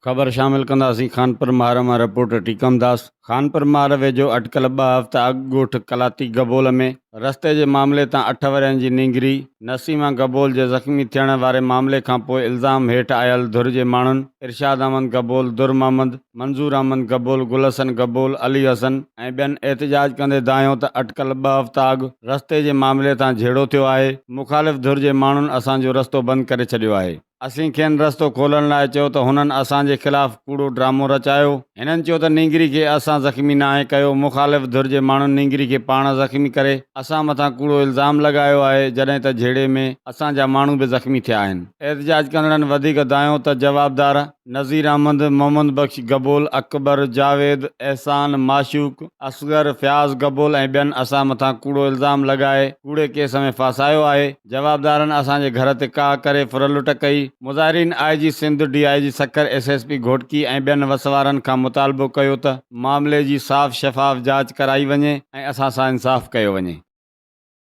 خبر شامل ڪنداسين خانپور مهر مان رپورٽر ٽيڪم داس خانپور مهر ويجهو اٽڪل ٻه هفتا اڳ ڳوٺ قلاتي گبول ۾ رستي جي معاملي تان اٺ ورهين جي نينگري نسيمه گبول جي زخمي ٿيڻ واري معاملي کانپوء الزام هيٺ آيل ڌر جي ماڻهن ارشاد احمد گبول، در محمد، منظور احمد گبول، گل حسن گبول، علي حسن ۽ ٻين احتجاج ڪندي دانهيو ته اٽڪل ٻه هفتا اڳ رستي جي معاملي تان جهيڙو ٿيو آهي، مخالف ڌر جي ماڻهن اسان جو رستو بند ڪري ڇڏيو آهي. اسين کين رستو کولڻ لاء چيو ته هنن اسان جي خلاف ڪوڙو ڊرامو رچايو. هنن چيو ته نينگري کي اسان زخمي ناهي ڪيو، مخالف ڌر جي ماڻهن نينگري کي پاڻ زخمي ڪري اسان مٿان ڪوڙو الزام لڳايو آهي، جڏهن ته جهيڙي ۾ اسان جا ماڻهو به زخمي ٿيا آهن. احتجاج ڪندڙن وڌيڪ دانهيو ته جوابدار نذير احمد، محمد بخش گبول، اڪبر، جاويد، احسان، معشوق، اصغر، فياض گبول ۽ ٻين اسان مٿان ڪوڙو الزام لڳائي ڪوڙي ڪيس ۾ ڦاسايو آهي، جوابدارن اسان جي گهر تي ڪاهه ڪري ڦر لٽ ڪئي، مظاهرين I G Sindh, D I G Sukkur, S S P Ghotki ۽ ٻين وس وارن کان مطالبو ڪيو ته معاملي جي صاف شفاف جاچ ڪرائي وڃي ۽ اسان سان انصاف ڪيو وڃي.